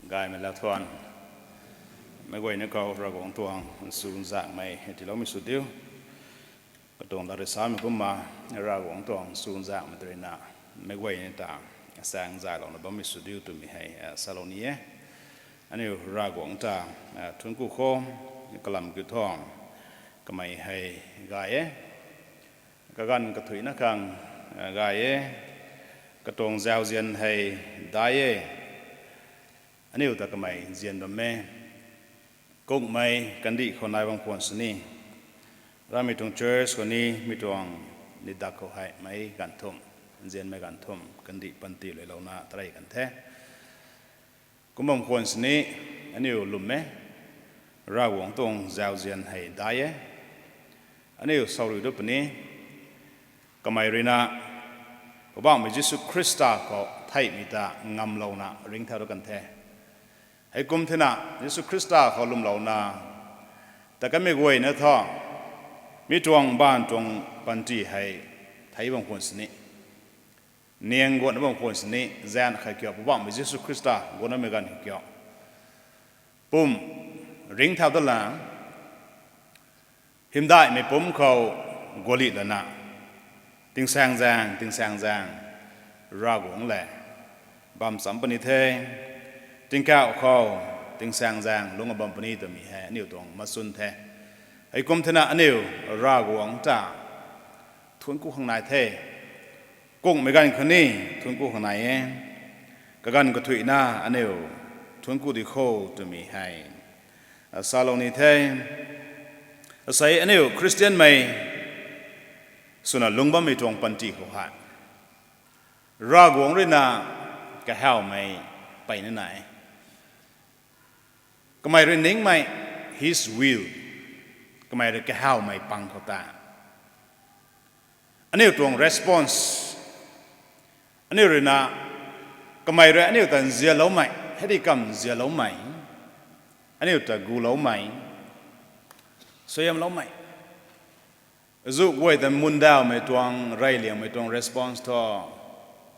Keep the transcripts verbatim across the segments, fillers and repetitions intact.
Gaymei lat thuan, meic guayna khou Ravguangc tuang nchunzakmei tiiloumei sw diu. Katuang lat rui samei kumna, Ravguangc tuang nchunzakmei tei ruina meic guayna ta chaeng zaylouna bammei sw diu twmei hei salou ni e. Aniu Ravguangc ta thuanc ku khou, kalam kiu thu, kamei hei gay e, kaganv kathuicna khang gay e, katuang zauzian hei dai e, aniu ta kamei nzian bam e. Kungmei kandih khou nai bam khwan sini, ramei tuang church khou ni mi tuang nidak khou hei meic ganv thumh, nzianmei ganv thumh kandih panty luilouna tarey kan the. Kum bam khwan sini, aniu lwm e, Ravguangc tuang zauzian hei dai e. Aniu sauriu du puni, kamei ruina Poubauhmei Jisu Khrista khou theihmei ta ngamlouna ringcthau du kan the. Heikum thena Jisu Khrista khou lwmlouna ta kanmei guayna thu, mi tuang baanv tuang panty hei thei bam khwan sini, niang guangna bam khwan sini, zaeng khat kiu Poubauhmei Jisu Khrista guangmei ganv kiu pum ringcthau dat la, hymdaihmei pumc khou guali lana, tingsaengzaeng tingsaengzaeng Ravguangc lev bam cham puni the, tingkauh khou tingsaengzaeng lungc bam puni twmei hei aniu tuang machun the. Heikum thena aniu Ravguangc ta thuanc ku khang nai the. Kungmei ganv khou ni thuanc ku khang nai e. Kaganv kathuicna aniu thuanc ku di kho twmei hei salou ni the. Asei aniu Khristianmei swna lungc bammei tuang panty khou hei Ravguangc ruina kahawmei peyna nai. Kamei rui ningmei, His will, kamei rui kahawmei pang khou ta aniu tuang response, aniu ruina kamei rui aniu ta nzianloumei, hei di kam nzianloumei, aniu ta guloumei, suaihiamloumei, zu guay ta mundawmei tuang, reyliangmei tuang response thu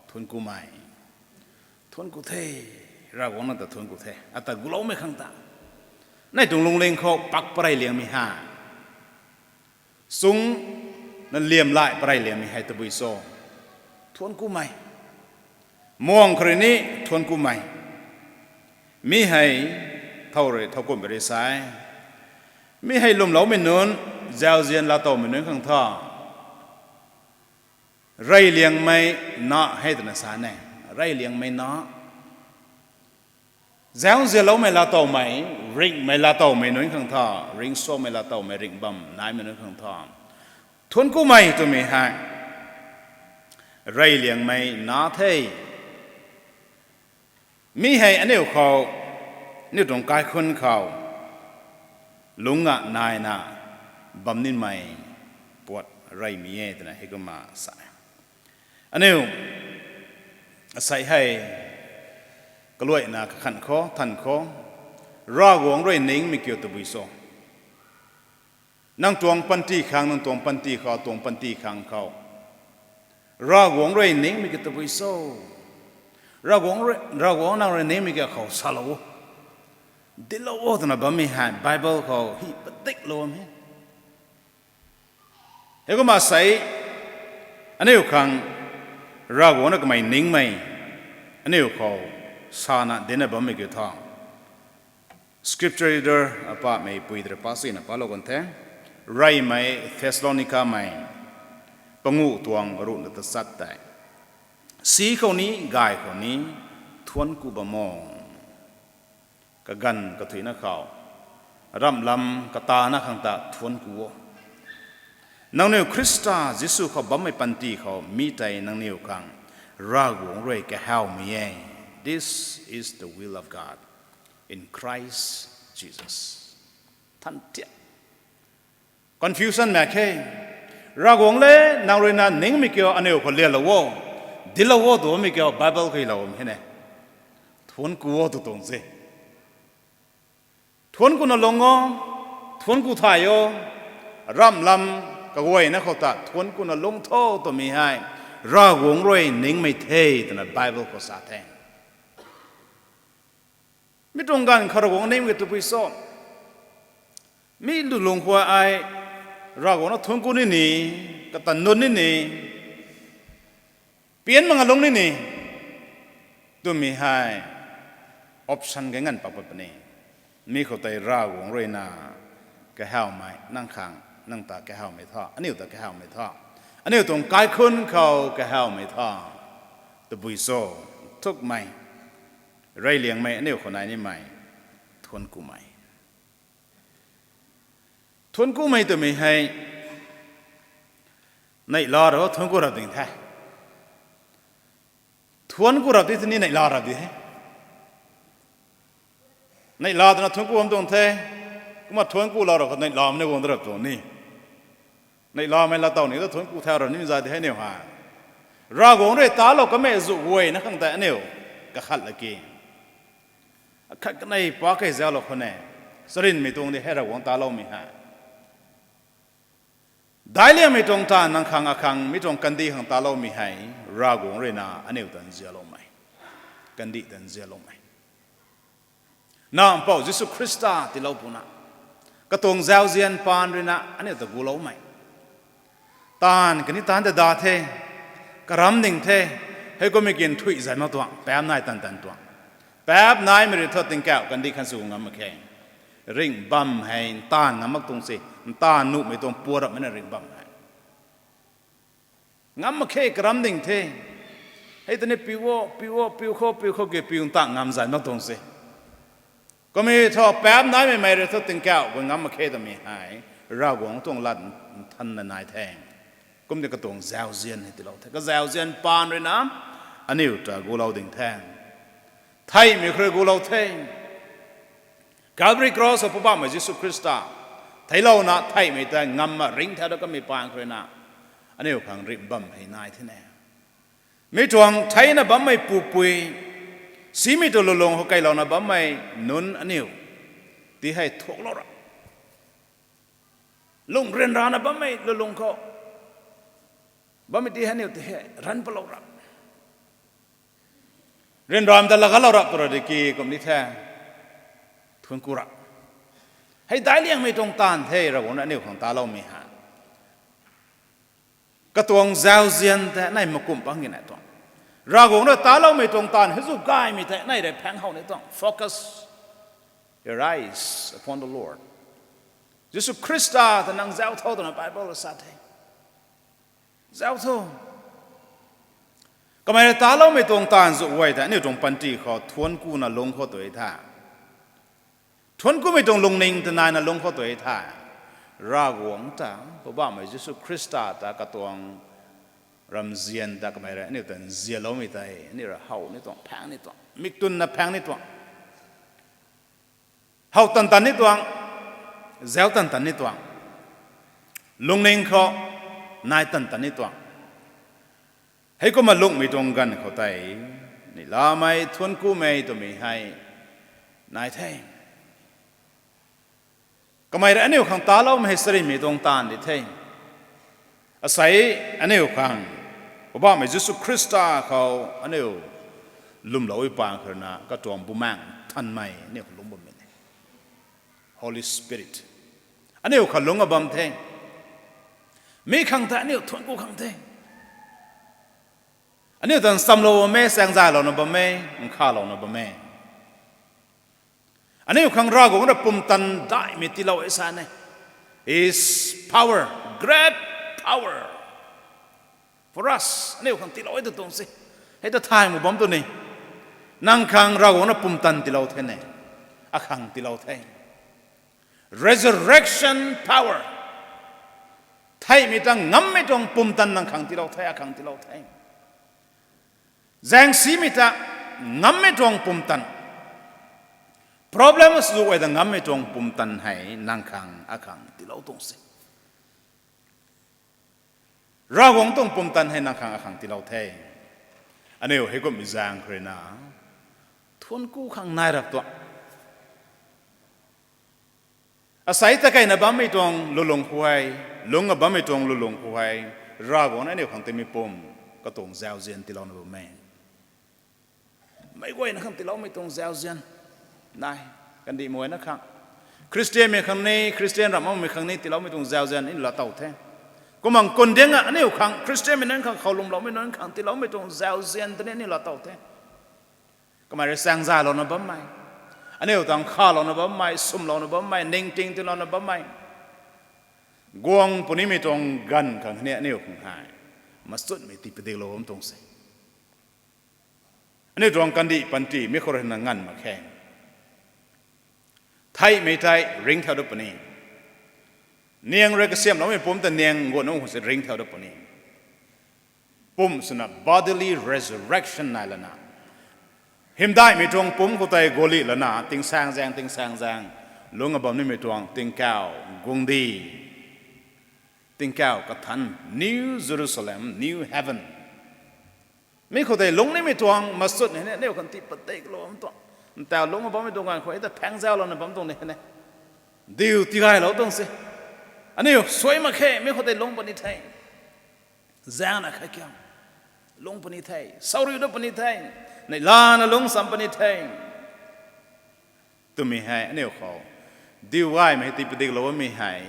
thuanc kumei. Thuanc ku the, Ravguangc nang ta thuanc ku the, ata guloumei khang ta. Nei tuang lungling khou pak pareyliangmei ha, sung na liamlay pareyliangmei hei tabui cho? Thuanc kumei. Muang khou rui ni thuanc kumei. Mi hei thow rui thow kumhmei rui sa e, mi hei lwmloumei nunc, zauzian laatowmei nunc khang thu reyliangmei na hei twna sa ne. Reyliangmei na, zauzianloumei laatowmei, ringhmei laatowmei nunc khang thu, ringcsuangmei laatowmei ringh bam naimei nunc khang thu thuanc kumei twmei hei reyliangmei na the. Mi hei aniu khou, aniu tuang kaikhunc khou lungc nga naina bam nimei puat reymei e twna heikumna sa e. Aniu asei hei kaluaina kakhan khou, than khou, Ravguangc rui ningmei kiu tabui cho? Nang tuang panty khang, nang tuang panty khou, tuang panty khang khou Ravguangc rui ningmei kiu tabui cho? Ravguangc rui, Ravguangc nang rui ningmei kiu khou salou o, dinclou o twna bammei hei Bible khou hi padiklou bam e. Heikumna sei, aniu khang Ravguangc na kamei ningmei aniu khou sana dincna bammei kiu tho. Scripture reader apamei pui tei rui pa suina palou kan the. Reymei Thessalonikamei panguh tuang ruhna tachat tei, si khou ni, gay khou ni, thuanc ku bam o. Kaganv kathuicna khou, ramh lam katana khang ta thuanc ku o. Nangniw Khrista Jisu khou bammei panty khou mi tei nangniw khang Ravguangc rui kahawmei e. This is the will of God in Christ Jesus. Than tiak. Confusion mak khe. Ravguangc le nang ruina ningmei kiu aniu khou lialou o, dinclou o twmei kiu Bible khou loumei hei ne. Thuanc ku o tw tuang se. Thuanc kuna lung o, thuanc ku thay o, ramh lam kaguayna khou ta thuanc kuna lung tho twmei hei Ravguangc rui ningmei the twna Bible khou sa the. Mi tuang ganv khou Ravguangc nim ke tabui cho? Mi lulung khou ai Ravguangc na thuanc ku ni ni, katan nunc ni ni, pian mak nga lung ni ni twmei hei option kei nganv pak pat puni. Mi khou tei Ravguangc rui na kahawmei nang khang, nang ta kahawmei tho, aniu ta kahawmei tho, aniu tuang kaikhunc khou kahawmei tho. Tabui cho? Thukmei, reyliangmei, aniu khou nai nimei, thuanc kumei. Thuanc kumei twmei hei neihla rap, thuanc ku rap ding the. Thuanc ku rap di tini neihla rap di he. Neihla twna thuanc ku bam tuang the. Kumna thuanc ku lou rap kha neihlamei ni guang da rap tuang ni. Neihlamei laa tow ni ta thuanc ku thau rap nimei za di he aniu ha. Ravguangc rui talou kamei zu guay na khang tei aniu kakhat laki, akhat kanei pa kei zauclou khou ne, charynmei tuang di hei Ravguangc taloumei hei. Daic liangmei tuang taanv nang khang, akhang, mi tuang kandih khang taloumei hei Ravguangc rui na aniu ta nzianloumei, kandih ta nzianloumei, na Mpouh Jisu Khrista tiilou puna, katuang zauzian paan rui na aniu ta guloumei. Taanv kani taanc ta da the, karam ding the, heikummei kin thuy zan mak tuang, paap nai tan tan tuang. Paap naimei rui thu tingkauh kandih khang sw ngam mak khe. Ringh bam hei ntaanv ngam mak tuang se, ntaanv nuhmei tuang pua rapmei na ringh bam hei ngam mak khe, karam ding the. Hei tani piu o, piu o, piu khou, piu khou ki piu ntaanv ngam zan mak tuang se. Kummei thu paap naimei mei rui thu tingkauh guay ngam mak khe twmei hei Ravguangc tuang lat nthanna nai the. Kum di katuang zauzian hei tiilou the, kazauzian paan rui na aniu ta gulou ding the. Theihmei khou rui gulou the. Calvary Cross khou Poubauhmei Jisu Khrista theiclouna theihmei ta ngamna ringcthau da kamei paan khou rui na aniu khang ringh bam hei nai the ne. Mi tuang theina bammei pupui, simei tuang lulung khou keylouna bammei nunc aniu ti hei thuaklou ra, lungh ryanrana bammei lulung khou bammei ti hei aniu ti hei ranv palou ra, ryanramei ta lagatlou rap tu ra di ki kum ni the. Thuanc ku ra, hei daic liangmei tuang taanv the Ravguangc na aniu khang taloumei ha. Katuang zauzian tei nai makumh pang ki nai tuang. Ravguangc na taloumei tuang taanv hei zu gaymei tei nai rui phaeng how ni tuang. Focus your eyes upon the Lord. Jisu Khrista ta nang zauc tho twna Bible rui sa the. Zauc tho. Kamei rui taloumei tuang taanv zu guay tei aniu tuang panty khou thuanc kuna lungc khou tu the. Thuanc kumei tuang lungning ta naina lungc khou tu the. Ravguangc ta, Poubauhmei Jisu Khrista ta katuang ramzian ta kamei rui aniu ta nzianloumei tei aniu rui how ni tuang, phaeng ni tuang, miktunna phaeng ni tuang. How tan tan ni tuang, zauc tan tan ni tuang, lungning khou nai tan tan ni tuang. Heikumna lungmei tuang ganv khou tei, neihlamei thuanc kumei twmei hei nai the. Kamei rui aniu khang taloumei hei charynmei tuang taanv di the. Asei aniu khang Poubauhmei Jisu Khrista khou aniu lwmlou e paan khou rui na katuang Bumaengh Nthanmei aniu khou lungc bammei e. Holy Spirit aniu khou lungc a bam the. Mi khang tei aniu thuanc ku khang the. Aniu ta nchamlou bam e, chaengzaylouna bam e, nkhavlouna bam e. Aniu khang Ravguangc rui pumtan daihmei tiilou e sa ne. His power, great power for us. Aniu khang tiilou e tu tuang se. Hei ta thay mu bam tu ni. Nang khang Ravguangc rui pumtan tiilou the ne. Akhang tiilou the. Resurrection power. Theihmei ta ngammei tuang pumtan nang khang tiilou the, akhang tiilou the. Zaengsimei ta ngammei tuang pumtan, problem zu guay ta ngammei tuang pumtan hei nang khang akhang tiilou tuang se. Ravguangc tuang pumtan hei nang khang akhang tiilou the. Aniu heikumhmei zaeng khou rui na thuanc ku khang nai rap tuang. Asei ta keyna bammei tuang lulung khou hei, lungc a bammei tuang lulung khou hei, Ravguangc na aniu khang timei pum, katuang zauzian tiilouna bam e. Meic guayna khang tiiloumei tuang zauzian. Nai, kandihmei na khang, Khristianmei khang ni, Khristian ramh makmei khang ni tiiloumei tuang zauzian ni laa tow the. Kumna kandih a aniu khang, Khristianmei nunc khang, khou lwmloumei nunc khang tiiloumei tuang zauzian tei ni aniu laa tow the. Kamei rui chaeng zaylouna bammei, aniu tuang khalouna bammei, swmlouna bammei, ningting tiilouna bammei, guang punimei tuang ganv khang ni aniu khang hei machutmei tii padiklou bam tuang se. Aniu tuang kandih panty mi khou rui na nganv mak khe. Theihmei tei ringcthau dat puni. Niang rui kasiamhloumei pumc ta niang guang nunc khou se ringcthau dat puni. Pumc swna bodily resurrection nai lana, hymdaihmei tuang pumc khou tei gualih lana, tingsaengzaeng, tingsaengzaeng, lungc a bam nimei tuang tingkauh guangcdic, tingkauh kathanc, New Jerusalem, New Heaven, mi khou tei lungc nimei tuang machut hei ni aniu khang tii padiklou bam tuang. Ntaw lungc a bammei tuang ganv khou ta phaengzaulouna bam tuang ni hei ni, diu tigaylou tuang se. Aniu suai mak khe, mi khou tei lungc puni the. Zaengna khat kiu lungc puni the, sauriu dat puni the, neihlana lungc cham puni the twmei hei aniu khou diu gaymei hei tii padiklou bammei hei,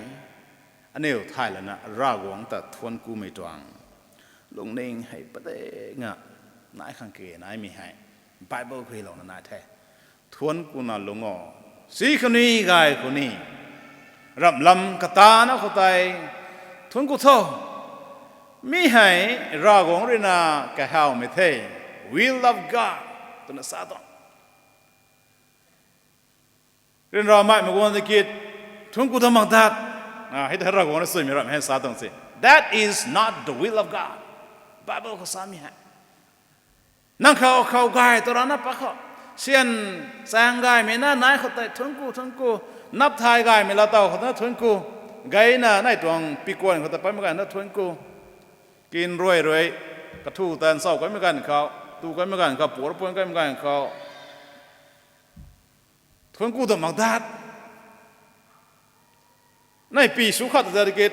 aniu thay lana Ravguangc ta thuanckumei tuang lungning hei padik nga nai khang ke naimei hei Bible khou hylouna nai the. Thuancku na lungc o, si khou ni gay khou ni, ramhlam katana khou tei thuancku tho. Mi hei Ravguangc rui na kahawmei the, will of God twna sa tuang. Ryanra maimei guang tiki thuancku ta mak dat, hei ta Ravguangc rui suaimei ramh hei sa tuang se. That is not the will of God. Bible khou samei hei, nang khou khou gay tu rana pa khou, syan chaeng gaymei na nai khou tei thuancku, thuancku, nap thay gaymei laa tow khou tana thuancku, gayna nai tuang pikuan khou ta paimei ganv na thuancku, kin ruai rui, kathu tan sau kaimei ganv khou, tu kaimei ganv khou, pur puan kaimei ganv khou, thuancku ta mak dat. Nai pi su khat ta kit,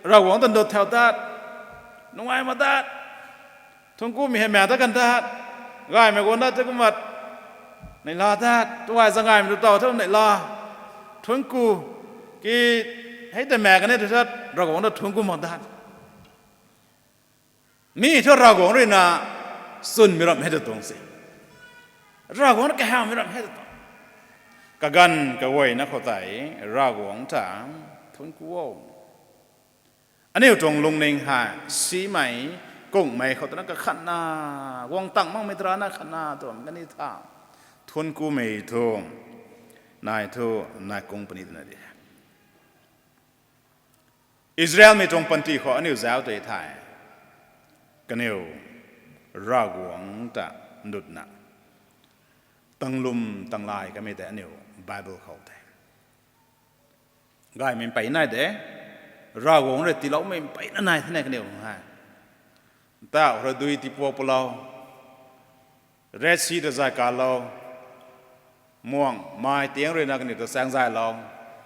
Ravguangc ta ndut thau dat, nungai mak dat, thuanckumei hei maek ta kan dat, gaymei guang dat, tei kumna neihla dat, tuai zaeng gaymei tu taw thu neihla, thuancku, ki, hei ta maek kan e tu sat Ravguangc ta thuancku mak dat. Mi thu Ravguangc rui na chwnmei ramh hei ta tuang se. Ravguangc rui kahawmei ramh hei ta tuang. Kaganv kaguayna khou tei Ravguangc ta thuancku o. Aniu tuang lungning hei simei, kungmei khou tana kakhatna, guang tang makmei tarana khatna tu bam kani tha. Thuanckumei thu, nai thu, nai kung puni twna di. Israelmei tuang panty khou aniu zauc tei thei, kaniw Ravguangc ta ndutna tanglwm tanglay kamei tei aniu Bible khou tei gaymei mpeyna nai de. Ravguangc rui tiiloumei mpeyna nai thena kaniw hei, ta khou rui dui tiipuak palou, Red Sea ta zay kalou, muang mai tiang rui na kaniw ta chaeng zaylou,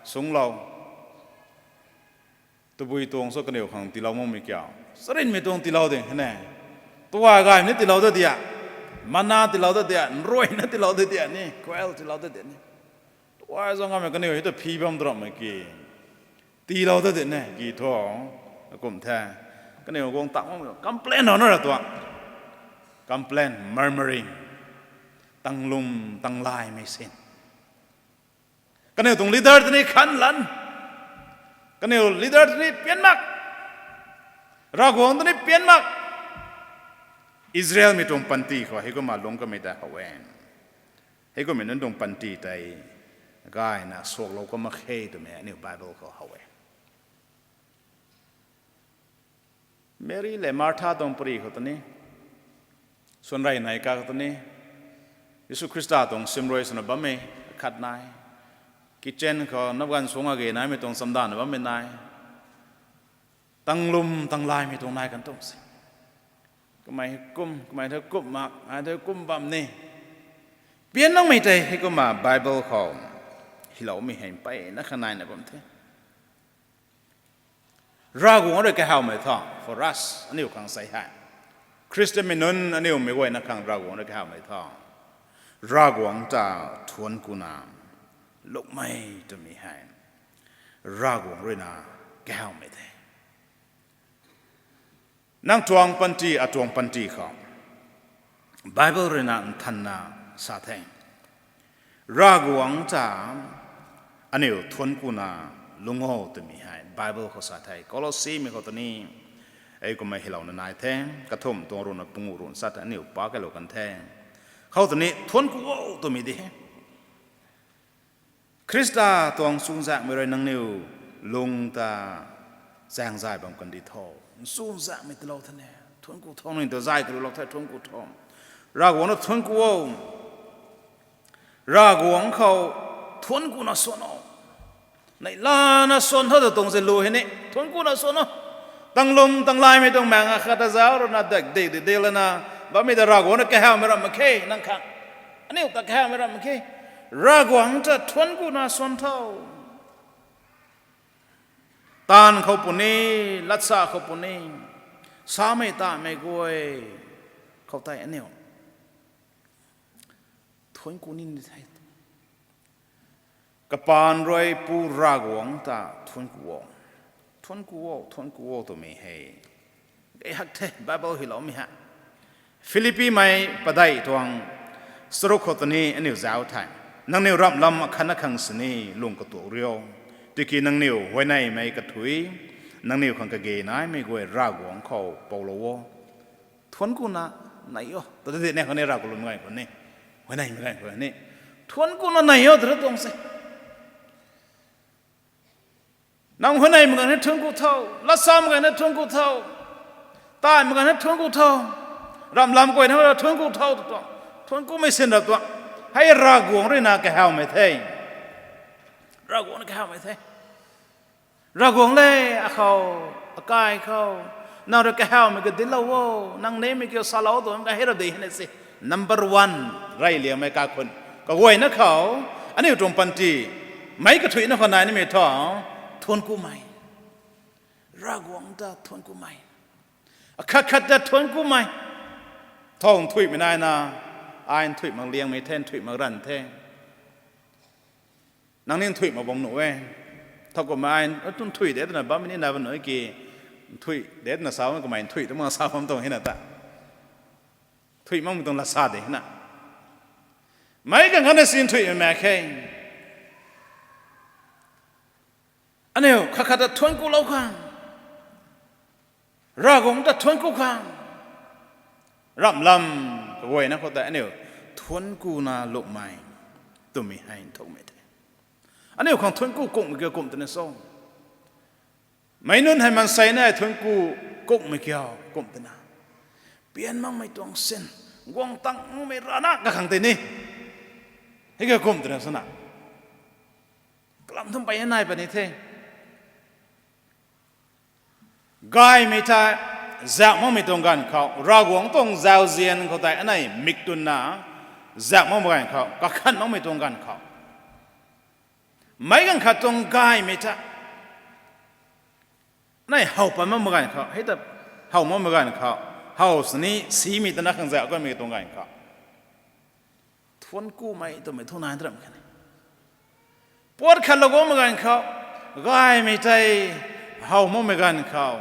sungclou. Tabui tuang sw kaniw khang tiilou makmei kiu, charynmei tuang tiilou ding hei ne. Tuai gaymei ni tiilou ta dia, manna tiilou ta dia, nruayna tiilou ta dia ni, quail tiilou ta dia ni. Tuai zang gaymei kaniw hei ta phi bam tu rammei ki, tiilou ta di ne ki thu, kum the. Kaniw guang tang makmei complain howna ra tuang. Complain, murmuring, tanglwm tanglaymei sin. Kaniw tuang leader tei ni khan lan, kaniw leader tei ni pian mak, Ravguangc tei ni pian mak. Israelmei tuang panty khou heikumna lungc kamei tei how e. Heikummei nunc tuang panty tei gayna suaklou ka mak khe twmei aniu Bible khou how e. Mary lev Martha tuang pary khou tei ni, swanrey nei ka khou tei ni, Jisu Khrista tuang simrui swna bammei khat nai. Kitchen khou nap ganv suang a ge naimei tuang chamdanvna bammei nai. Tanglwm tanglaymei tuang nai kan tuang se. Kamei kum, kamei thu kum mak, ai thu kum bam ni. Pian nangmei tei heikumna Bible khou hyloumei hei mpeyna kha naina bam the. Ravguangc rui kahawmei thu, for us, aniu khang sei hei, Khristianmei nunc aniu mei guayna khang Ravguangc rui kahawmei thu, Ravguangc ta thuanc kuna lungmei twmei hei Ravguangc ruina kahawmei the. Nang tuang panty, atuang panty khou Bible ruina nthanna sa the. Ravguangc ta aniu thuanc kuna lung o twmei hei Bible khou sa the. Colossimei khou tei ni ei kumna hylouna nai the. Kathumh tuang ruhna panguh ruhna sa the, aniu pa kailou kan the. Khou tei ni thuanc ku o twmei di he. Khrista tuang chuzaenghmei rui nangniw lung ta chaengzay bam kandi tho. Chuzaenghmei talou thena thuanc ku tho, nangniw ta zay kalulou the, thuanc ku tho. Ravguangc na thuanc ku o. Ravguangc khou thuanc kuna swan o. Neihlana swan tho ta tuang se lu hei ni thuanc kuna swan o. Tanglum tanglaymei tuang maeng akhat ta zauc ruina dak dik di di lana bammei ta Ravguangc na kahawmei ram mak khe nang khang. Aniu ta kahawmei ram mak khe. Ravguangc ta thuanc kuna swan tho. Taanv khou puni, latsa khou puni, samei tamei guay khou tei aniu thuanc ku ni the. Kapaan rui Pu Ravguangc ta thuanc ku o. Thuanc ku o, thuanc ku o twmei hei gay hak the Bible hyloumei hei. Philippimei padeih tuang charuk khou tei ni aniu zauc the. Nangniw ramh lam akhatna khang sini lung katuak rio. Tiki nangniw huayneymei kathuic, nangniw khang kage naimei guay Ravguangc khou poulou o. Thuanc kuna nei o. Tadi ne khou ni Rav kalum ganv khou ni, huayneymei ganv khou ni thuanc kuna nei o tw ra tuang se. Nang huayneymei ganv ni thuanc ku tho, latsamei ganv ni thuanc ku tho, taimei ganv ni thuanc ku tho, ramh lam guayna thuanc ku tho tw tuang. Thuanc kumei sin ra tuang. Hei Ravguangc ruina kahawmei the. Ravguangc na kahawmei the. Ravguangc le, akhou, akai khou nang rui kahawmei kadinclou o, nang nimei kiu salou tw ka hei ra di hei na se. Number one, reyliangmei kakhun kaguayna khou, aniu tuang panty meic kathuicna khou nai nimei thu, thuanc kumei. Ravguangc ta thuanc kumei. Akhat khat ta thuanc kumei. Thau nthuihmei naina, ai nthuih mak liangmei the, nthuih mak ranv the. Nang ni nthuih mak bam nuh e. Thowkumhmei ai tu nthuih de twna bammei ni na bam nuh e ki, nthuih de twna sa bam kamei nthuih tu mak sa bam tuang hei na ta. Nthuih makmei tuang lat sa de hei na. Meic ganv khatna si nthuihmei mak khe. Aniu khat khat ta thuanc kulou khang, Ravguangc ta thuanc ku khang, ramh lam kaguayna khou tei aniu thuanc kuna lungmei twmei hei nthukmei the. Aniu khang thuanc ku kungmei kiu kum twna so. Meic nunc hei maansei na thuanc ku kungmei kiu kum twna, pian makmei tuang sin, guang tang makmei rana kakhang tei ni, hei kiu kum twna sana, kalam thum pei nai puni the. Gaymei tei, zak makmei tuang ganv khou, Ravguangc tuang zauzian khou tei anei mik twna, zak makmei ganv khou, kakhan makmei tuang ganv khou, meic ganv khat tuang gaymei tei, anei how pat makmei ganv khou, hei ta how makmei ganv khou, how sini simei twna khang zak guangmei tuang ganv khou, thuanc kumei twmei thu nai tram khe ni. Puat khat lou guangmei ganv khou, gaymei tei, how makmei ganv khou,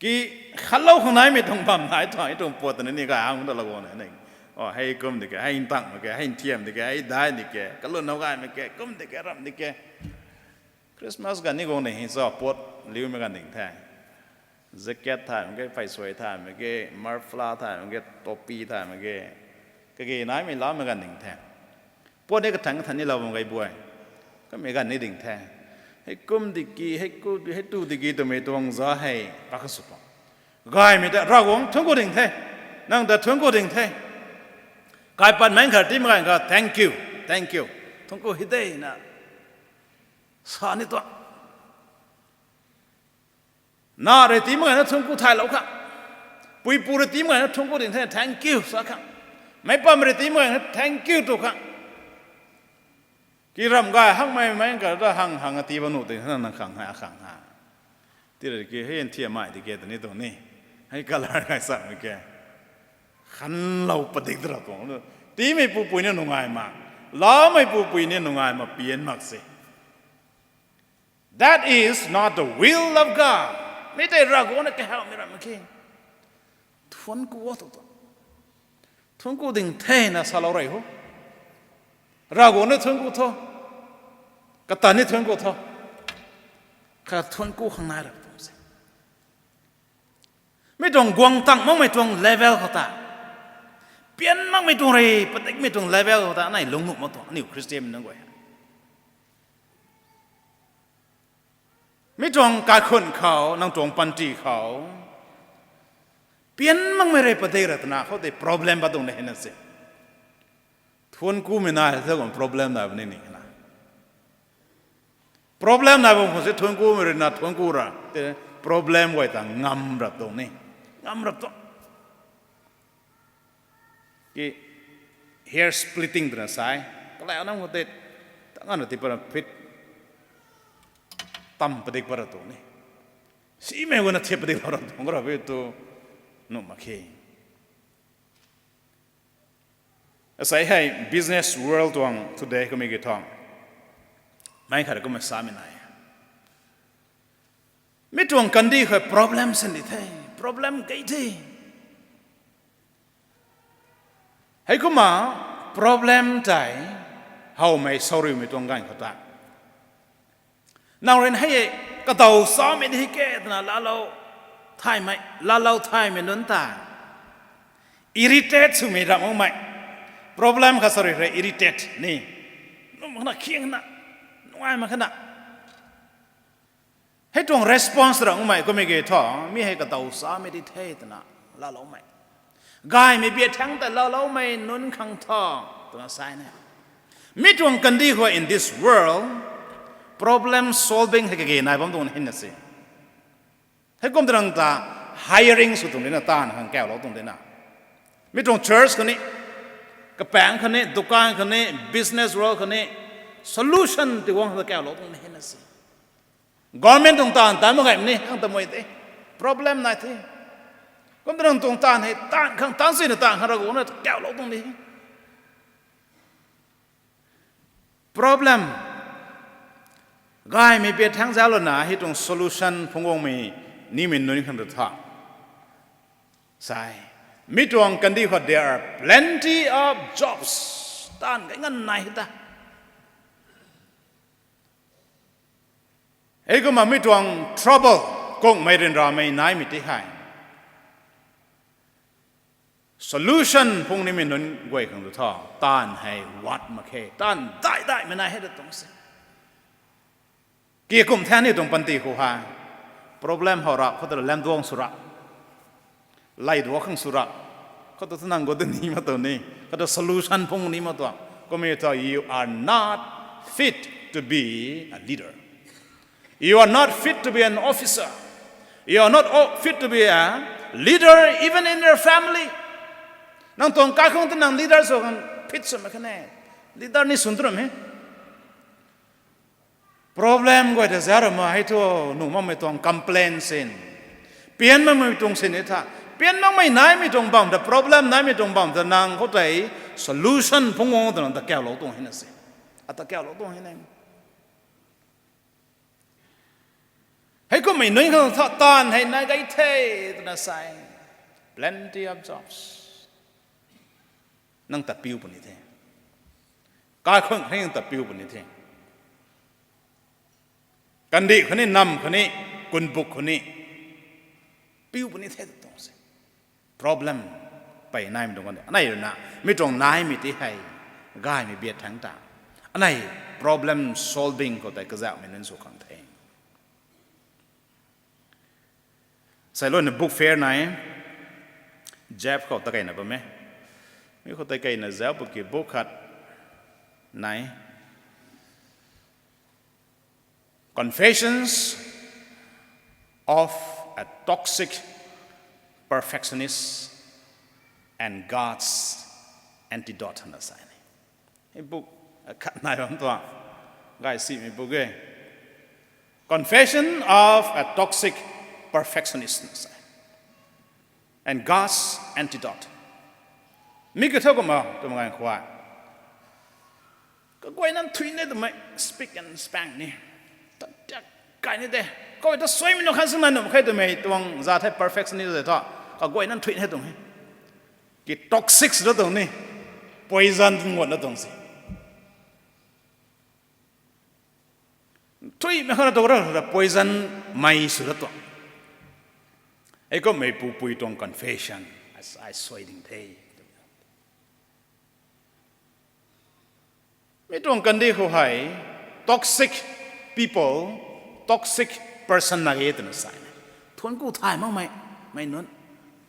ki khatlou khang naimei tuang bam nai tuang, hei tuang puat twna ni gay hang ta lou guang na ni. O, hei kum di ke, hei ntang mak ke, hei nthiam di ke, hei dai di ke, kalun how gaymei ke, kum di ke, ramh di ke. Christmas ganv ni guang ding hei cho, puat liumei ganv ding the. Jacket thay mak ge, pheysuai thay mak ge, muffler thay mak ge, topi thay mak ge, kage naimei laumei ganv ding the. Puat ni kathang kathang ni lou bam gay buay, kamei ganv ni ding the. Hei kum di ki, hei ku, hei tu di ki twmei tuang za hei pa kasw pam. Gaymei ta Ravguangc thuanc ku ding the. Nang ta thuanc ku ding the. Kaipat meic khat tiimei ganv kha thank you, thank you, thuanc ku hei de na sa ni tuang. Na rui tiimei ganv na thuanc ku thaylou khang, puipu rui tiimei ganv na thuanc ku ding the, thank you sa khang, meic pam rui tiimei ganv na thank you tw khang, ki ramh gay hakmei meic khat ta hang hang a tii bam nuh ting na nang khang hei akhang ha. Tira ki hei nthiammei di ke twni tuang ni, hei colour gay samei ke, Kanlou padik da ra tuang. Tiimei pupui ni nungai mak. Laumei pupui ni nungai mak pian mak se. That is not the will of God. Mi tei Ravguangc na kahawmei ram mak khe. Thuanc ku o tu tu. Thuanc ku ding thena salou rei ho. Ravguangc na thuanc ku tho. Kata ni thuanc ku tho. Kha thuanc ku khang nai ra tuang se. Mi tuang guang tang makmei tuang level khou ta. Pian makmei tuang rei, padikmei tuang level khou ta, anei lungnuh mak tuang, aniu Christian nunc guay. Mi tuang kaikhun khou, nang tuang panty khou. Pian makmei rei padik ra twna khou tei problem ba tuang na hei na se. Thuanc kumei nai the kum problem nai bam ni ni na. Problem nai bam khou se thuanc kumei rui na thuanc ku ra. Te problem guay ta ngam rap tuang ni. Ngam rap tuang. Ki hair splitting twna sai. Kalai anam khou tei. Tangan na ti para fit. Tam padik para tuang ni. Simei guna thiap padik lou ra tuang ra bi tu. Nuh mak khe. Asei hei business world tuang today kumei ki thang. Mei khat kumna samei nai. Mi tuang kandih khou problem sandi the, problem kei the. Heikumna problem tei howmei sauriumei tuang ganv khou ta. Nang rui hei kadaw samei di ke twna laalou thaymei, laalou thaymei nunc ta. Irritate swmei ram makmei. Problem kha sauri rui irritate ni. Num khana khiang na. Nungai mak khana. Hei tuang response ram makmei kumei ki thu, mi hei kadaw samei di the twna laaloumei. Gaymei biak thangc ta laaloumei nunc khang thu, twna sai ne. Mi tuang kandih khou in this world, problem solving hei kage nai bam tuang hina se. Heikum twna ta hiring sw tuang dina, taanv khang kaulou tuang dina. Mi tuang church khou ni, kapaengc khou ni, dukan khou ni, business world khou ni, solution ti guang khang kaulou tuang hina se. Government tuang taanv ta mak gay ni, ang ta mei the. Problem nai the. Kum twna tuang taanv hei, taanv khang taanv sina taanv khang Ravguangc na kaulou tuang ni. Problem. Gaymei biak thangc zauclouna, hei tuang solution phungc guangmei, nimei nunc khang ta tha. Sai. Mi tuang kandih khou there are plenty of jobs. Taanv kai nganv nai hei ta. Heikumna mi tuang trouble, kungmei ryanramei naimei ti hei. Solution phungc nimei nunc guay khang tu tho, taanv hei wat mak khe, taanv dai daimei nai hei ta tuang se. Ki kum the aniu tuang panty khou hei. Problem how ra, khou ta lamduang sw ra. Lay duak khang sw ra. Khou ta nang gu dini mak tuang ni. Khou ta solution phungc ni mak tuang. Kummei thu, you are not fit to be a leader. You are not fit to be an officer. You are not o- fit to be a leader even in your family. Nang tuang kaikhunc ta nang leader sw khang fit sw mak khe ne. Leader ni swn tu ram he. Problem guay ta zauc ra ma hei thu, nuh makmei tuang complain sin. Pian makmei tuang sin e tha. Pian makmei naimei tuang bam ta, problem naimei tuang bam ta nang khou tei solution phungc guang twna ta kaulou tuang hina se. Ata kaulou tuang hina. Heikummei nunc khang tha taanv hei nai gay the twna sai. Plenty of jobs. Nang ta piu puni the. Kaikhunc khou ni nang ta piu puni the. Kandih khou ni, nam khou ni, kunbuk khou ni. Piu puni the tuang se. Problem pey naimei tuang kan de. Anei rui na, mi tuang naimei ti hei, gaymei biak thangc ta. Anei problem solving khou tei kazauhmei nunc sw khang the. Sailouna book fair nai, Jeff khou ta keyna bam e. Mi khou tei keyna zauc pwki book khat nai. Confessions of a Toxic Perfectionist and God's Antidote na sa ni. Hei book khat nai bam tuang. Gay simei book e. Confession of a Toxic Perfectionist na sa. And God's Antidote. Mi kiu thu kumna twmei ganv khou, kaguayna nthuihna twmei spick and span ni, tat tiak kai ni de. Khou ta suaimei nu khan sw na nuh khe twmei tuang za the perfection ni de thu, kaguayna nthuihna tuang he. Ki toxic sw da tuang ni, poison nguatna tuang si. Nthuihmei khou na tu ra ra poison mei sw da tuang. Hei kumhmei pupui tuang confession, ai suai ding the. Mi tuang kandih khou hei, toxic people, toxic person na e twna sa e. Thuanc ku thay makmei, mei nunc,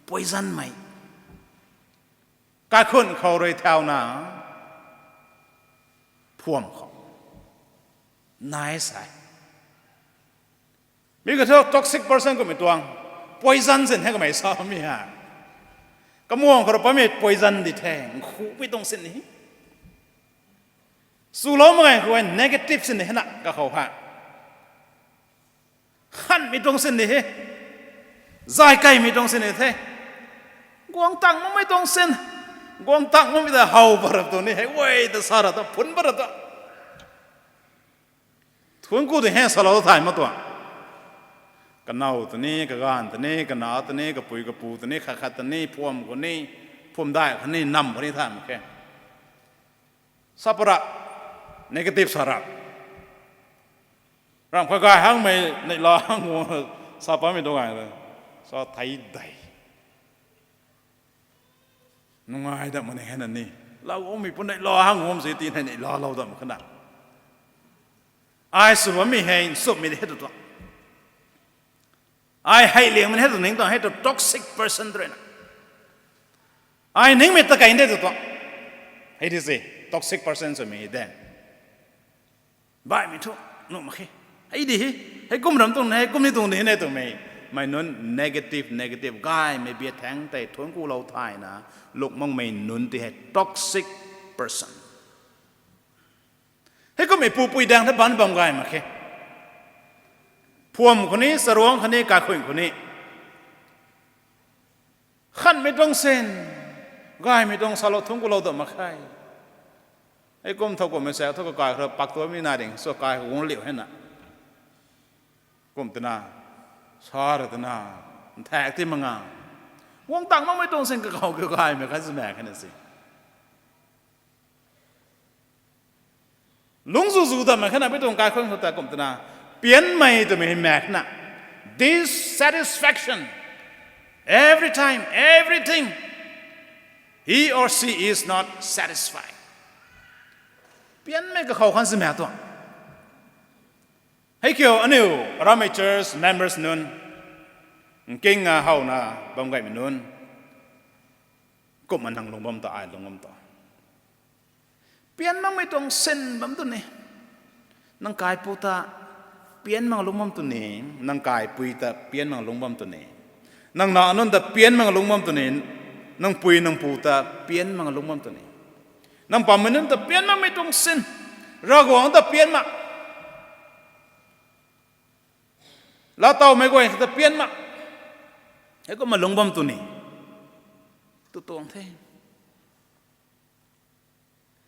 poison mei. Kaikhunc khou rui thauna, phuam khou nai sa e. Mi kiu thu toxic person kumhmei tuang, poison sin he kamei samei ha. Kamuang khou rui pammei poison di the, nkhumei tuang sin ni. Swlou mak ganv khou negative sin ni he na kakhou ha. Khanmei tuang sin ni he. Zay kaimei tuang sin ni the. Guang tang makmei tuang sin. Guang tang makmei ta how pat ra tuang ni, hei guay ta sa ra ta, phun pat ra ta. Thuanc ku tei he salou thay mak tuang. Kanow ta ni, kaganv ta ni, kana ta ni, kapui kapu ta ni, khat khat ta ni, phuam khou ni, phuam dai khatni nam khou ni thay mak khe. Sa pat ra, negative sa ra. Ramh kha gay hangmei neihla hang, sa patmei tuang gay, sa thei dei. Nungai dat mak ni he na ni. Lau guangmei pu neihla hang guang si ti hei neihla lou dat mak khe na. Ai sw bammei hei nchumhmei de he tu tuang. Ai hei liangmei he tu ning tuang, hei tu toxic person tu rui na. Ai ningmei ta kai de tu tuang. Hei di se, toxic person swmei de. Baihmei thu, nuh mak khe. Hei di he, hei kum ram tuang, hei kum ni tuang di he ne twmei. Mei nunc negative, negative gaymei bia thaeng tei thuanc kulou thayna, luk makmei nunc ti hei toxic person. Hei kummei pupui daeng the ban bam gay mak khe. Phuam khou ni, charuangc khou ni, kaikhunc khou ni. Khanmei tuang sin, gaymei tuang salou thuanc kulou dat mak khe. Hei kum thowkumhmei sa thu kakai khou pak tuamei na ding, so kai khou guang liu he na. Kum twna, sa ra twna, nthaek ti mak nga. Guang tang makmei tuang sin kakhou kiu gaymei khat sw mak khe na si. Lungc zu zu dat mak khe na, mei tuang kaikhunc khou ta kum twna, pianmei twmei hei mak na. Dissatisfaction. Every time, everything, he or she is not satisfied. Pianmei kakhou khan sw mak tuang. Hei kiu aniu, aramei church members nunc, nking a howna bam gaymei nunc, kumna nang lungc bam ta, ai lungc bam ta. Pian makmei tuang sin bam tu ni. Nang kaipu ta pian mak lungc bam tu ni, nang kaipui ta pian mak lungc bam tu ni. Nang nac nunc ta pian mak lungc bam tu ni, nang pui nang pu ta pian mak lungc bam tu ni. Nang pammei nunc ta pian makmei tuang sin, Ravguangc ta pian mak. Laatowmei guay ta pian mak. Hei kumna lungc bam tu ni. Tu tuang the.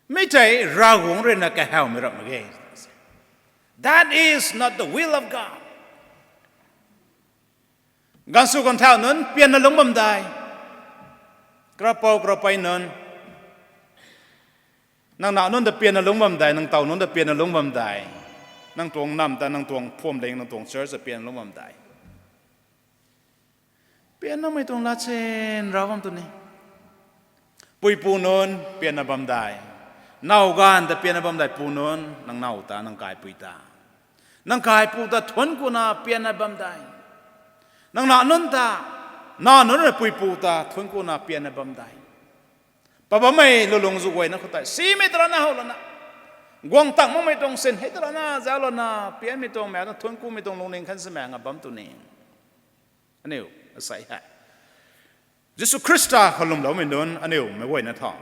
Mi tei Ravguangc rui na kahawmei rap mak ge. That is not the will of God. Ganv sw ganv thau nunc pianna lungc bam dai. Karapou karapei nunc. Nang nac nunc ta pianna lungc bam dai, nang tow nunc ta pianna lungc bam dai. Nang tuang namv ta, nang tuang phuamling, nang tuang church ta pianna lungc bam dai. Pian makmei tuang lat sin rau bam tu ni. Puipu nunc pianna bam dai. Now ganv ta pianna bam dai pu nunc, nang now ta, nang kaipui ta. Nang kaipu ta thuanc kuna pianna bam dai. Nang nac nunc ta, nac nunc rui puipu ta thuanc kuna pianna bam dai. Pabammei lulung zu guayna khou tei simei tarana how lana, guang tang makmei tuang sin hei tarana zauc lana, pianmei tuang mak na thuanc kumei tuang lungning khan sw mak nga bam tu ni. Aniu, asei hei Jisu Khrista khou lwmloumei nunc aniu meic guayna tho.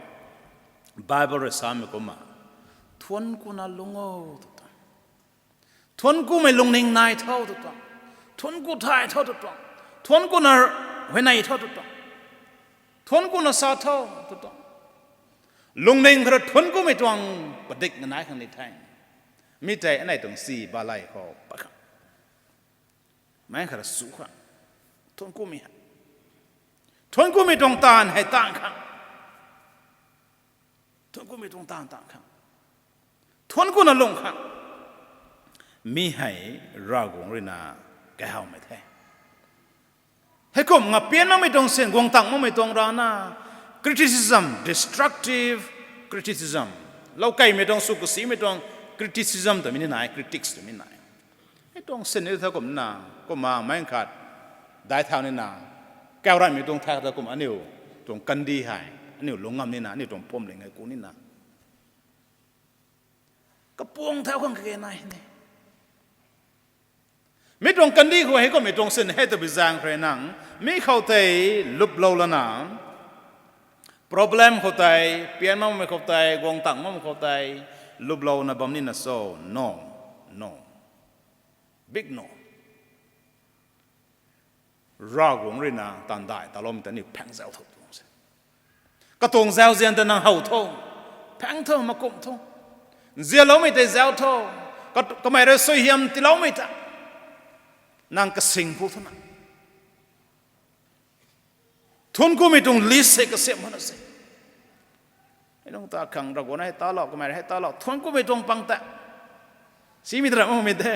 Bible rui samei kumna, thuanc kuna lungc o tu tuang. Thuanc kumei lungning nai tho tu tuang. Thuanc ku thay tho tu tuang. Thuanc kuna huayney tho tu tuang. Thuanc kuna sa tho tu tuang. Lungning khou rui thuanc kumei tuang padik nganai khang ni the. Mi tei anei tuang si balei khou pat khang, meic khou rui su khang, thuanc kumei hei, thuanc kumei tuang taanv hei taanv khang, thuanc kumei tuang taanv taanv khang, thuanc kuna lung khang, mi hei Ravguangc rui na kahawmei the. Heikum nga pian makmei tuang sin, guang tang makmei tuang rana, criticism, destructive criticism, loukeimei tuang, sw kasimei tuang criticism twmei ni nai, critics twmei nai. Hei tuang sin ni tha kumna, kumna meic khat daic thau nina, kau ranmei tuang thak ta kum aniu tuang kandih hei aniu lungc ngam nina, aniu tuang phuamling hei ku nina, kapuang thau khang kage nai ne. Mi tuang kandih khou hei kummei tuang sin hei tabui zaeng khou rui nang, mi khou tei luplou lana, problem khou tei, pian makmei khou tei, guang tang makmei khou tei luplouna bam nina so? No, no, big no. Ravguangc rui na taanv dai taloumei ta aniu phaeng zau tho tuang se. Katuang zauzian ta nang how tho, phaeng tho, makumh tho. Nzianloumei tei zau tho, kat-, kamei rui suaihiam tiiloumei ta nang kasing phu thuna, thuanc kumei tuang list hei kasiamh hana se. Hei nung ta khang Ravguangc hei talou, kamei hei talou, thuanc kumei tuang pang ta, simei ta ram makmei de.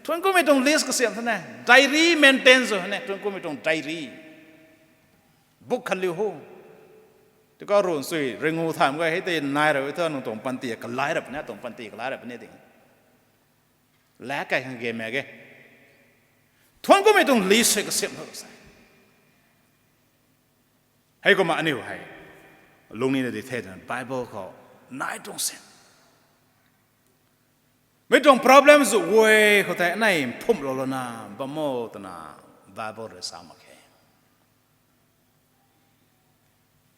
Thuanc kumei tuang list kasiamh thuna, diary maintain sw hana, thuanc kumei tuang diary, book khat liu ho. Tika run sui ringu tham ga hei tei nai ra e thu nang tuang panty kalai rap ne, tuang panty kalai rap ne ding, la kai khang game ge. Thuanc kumei tuang list hei kasiamh tho se. Heikumna aniu hei lungning na di the twna Bible khou nai tuang sin. Mi tuang problem zu guay khou tei anei mphumhlou lana bam o twna Bible rui sa mak khe.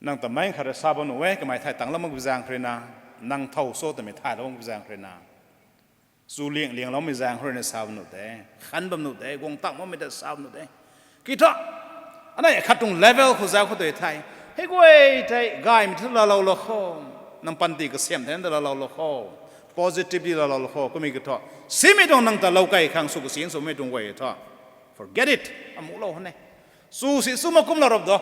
Nang ta meic khat rui sa bam nuh e, kamei thay tanglou makpui zaeng khou rui na, nang thow so twmei thaylou makpui zaeng khou rui na, chu liang liangloumei zaeng khou rui na sa bam nuh de, khan bam nuh de, guang tang makmei ta sa bam nuh de. Ki thu, anei khat tuang level khou zauc khou tei the, hei guay tei gaymei thu laalou lou kho, nang panty kasiamh thei ta laalou lou kho, positively laalou lou kho, kummei ki thu, simei tuang nang ta lou kai khang sw kasi swmei tuang guay thu, forget it, amuhlou hane. Sw si sw mak kumlou rap do.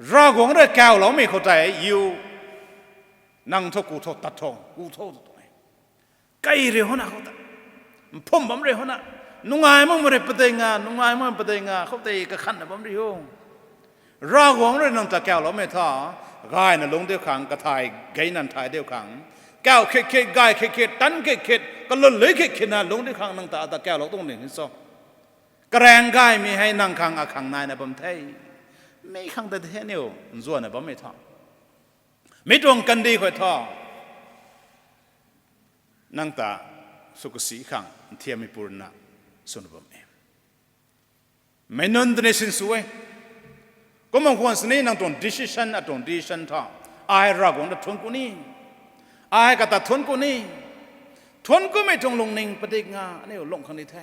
Ravguangc rui kauloumei khou tei, you, nang thu ku tho, tat tho, ku tho, tw tuang e. Kai rui hona khou ta, mphum bam rui hona, nungai makmei rui padinga, nungai makmei padinga khou tei kakhanna bam rui ho. Ravguangc rui nang ta kauloumei thu, gayna lungc diu khang, kathai gayna nthai diu khang, kau khit khit, gay khit khit, tan khit khit, kalun lui khit khitna lungc diu khang nang ta ata kaulou tuang ning ni cho? Karaeng gaymei hei nang khang akhang naina bam the. Mi khang ta the aniu nzuanna bammei thu, mi tuang kandih khou thu, nang ta sw kasi khang nthiammei purna swna bam e. Meic nunc tei ni sinsw e. Kumna khwan sini nang tuang decision, atuang decision thu, ai Ravguangc ta thuanc ku ni, ai kata thuanc ku ni, thuanc kumei tuang lungning padik nga aniu lung khang ni the.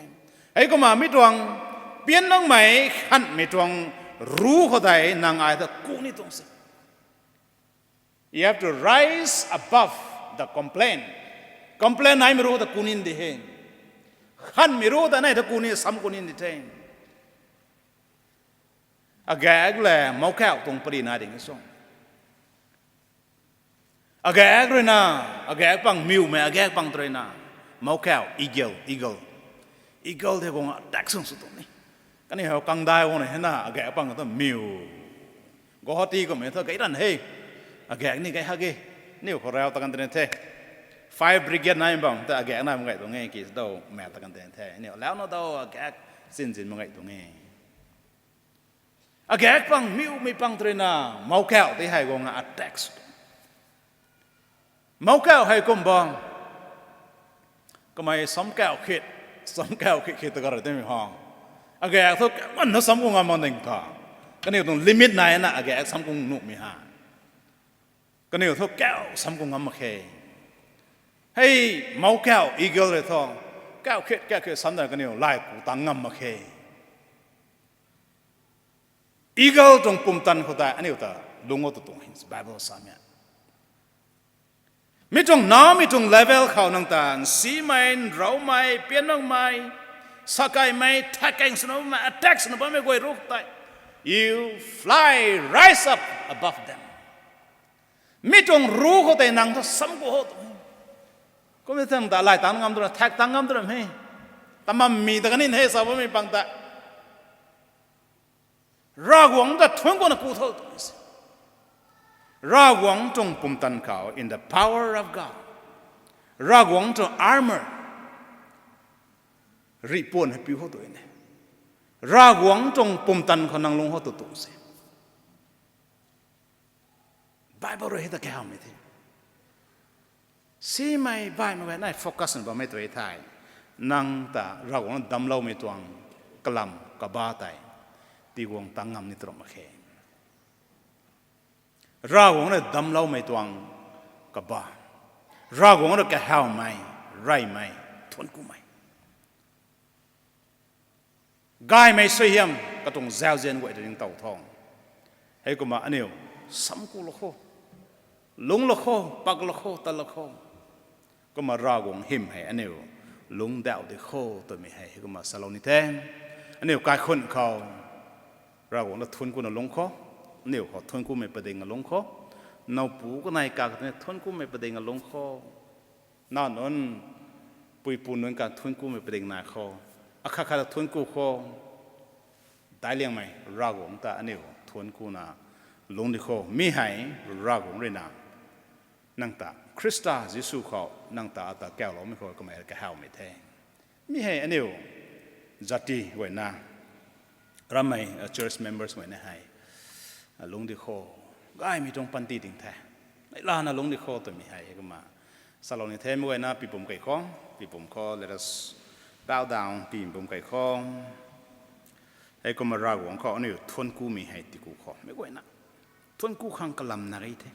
Heikumna mi tuang pian nangmei khanmei tuang ru khou tei nang ai ta ku ni tuang se. You have to rise above the complaint. Complain naimei ru ta ku ni di he. Khanmei ru ta nei ta ku ni, sam ku ni di the. Agak le mouc kau tuang pari na ding e so. Agak rui na, agak pang miwmei, agak pang tei rui na, mouc kau, eagle, eagle. Eagle tei guang attack sung sw tuang ni. Kaniw hei kangdai guang na hei na, agak pang ta miw. Guwahati kummei thu gay ran he. Agak ni gay hak e. Niw khou rau ta kan tei the. Fire brigade nai bam ta agak nai mak gay tuang e, ki daw mak ta kan tei the. Niw lau na daw agak zinzin mak gay tuang e. Agak pang miwmei pang tei rui na, mouc kau tei hei guang attack sw tuang. Mouc kau hei kum bam, kamei sam kau khit, sam kau khit khit ta ka rui tei mi ha. Agak thu kau manna sam ku ngam mak ning tha. Kaniw tuang limit nai na agak sam ku nuhmei ha. Kaniw thu kau sam ku ngam mak khe. Hei mouc kau eagle rui thu, kau khit kau khit sam ta kaniw lai ku tang ngam mak khe. Eagle tuang pumtan khou tei aniu ta lung o tu tuang e Bible samei. Mi tuang naw, mi tuang level khou nang ta nsimei, nraumei, pian makmei, sakaimei, thakeng swna bammei, attack swna bammei guay ruc tei, you fly, rise up above them. Mi tuang ruc khou tei nang thu sam ku ho tu. Kumna thang ta lay tang ngam tu ra, thak tang ngam tu ra he. Tamam mi ta kanin he sa bammei pang ta. Ravguangc ta thuanc kuna ku tho tu se. Ravguangc tuang pumtan khou, in the power of God. Ravguangc tuang armor rihpuan hei piu khou tu ne. Ravguangc tuang pumtan khou nang lung khou tu tu se. Bible rui hei ta kahawmei the. Simei baihmei guay nai focus na bammei tu e thei, nang ta Ravguangc na damcloumei tuang kalam kaba tei tiguang tang ngam ni tu ram mak khe. Ravguangc na damcloumei tuang kaba, Ravguangc rui kahawmei, reymei, thuanc kumei, gaymei suaihiam katuang zauzian guay ta ning tow tho. Heikumna aniu sam ku lou kho, lungc lou kho, pak lou kho, tat lou kho. Kumna Ravguangc hym hei aniu lungc dauh di kho twmei hei heikumna salou ni the. Aniu kaikhun khou Ravguangc ta thuanc kuna lungc kho. Aniu khou thuanc kumei pading a lungc kho. Nowpu kanei kak tei thuanc kumei pading a lungc kho. Naw nunc, puipu nunc kan thuanc kumei pading nai kho. Akhat khat ta thuanc ku kho. Daic liangmei Ravguangc ta aniu thuanc kuna lungc di kho. Mi hei Ravguangc rui na nang ta Khrista Jisu khou nang ta ata kauloumei khou kamei kahawmei the. Mi hei aniu zati guayna, ramei church members guayna hei lungc di kho. Gaymei tuang panty ding the. Neihlana lungc di kho twmei hei heikumna salou ni the. Mi guayna pipum kei kho, pipum kho, let us bow down, pipum kei kho. Heikumna Ravguangc khou aniu thuanc kumei hei tiku kho. Mi guayna thuanc ku khang kalam na gei the.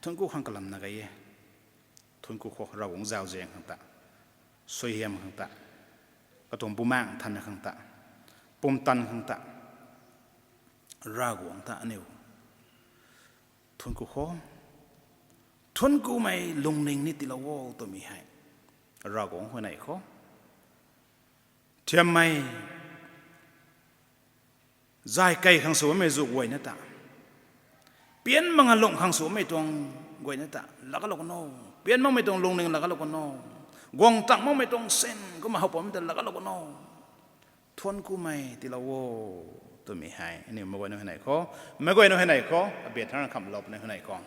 Thuanc ku khang kalam na gei e. Thuanc ku kho Ravguangc zauzian khang ta, suaihiam khang ta, katuang Bumaengh Nthanmei khang ta, pumtan khang ta, Ravguangc ta aniu thuanc ku kho. Thuanc kumei lungning ni tiilou o twmei hei Ravguangc huayney kho. Thiammei zay kei khang sw bammei zu guayna ta, pian mak a lungh khang sw bammei tuang guayna ta laa kalou kan o. Pian makmei tuang lungning laa kalou kan o. Guang tang makmei tuang sin kumna how pammei ta laa kalou kan o. Thuanc kumei tiilou o twmei hei aniu meic guayna huayney kho. Meic guayna huayney kho, abiat thangc khamhlou puni huayney kho.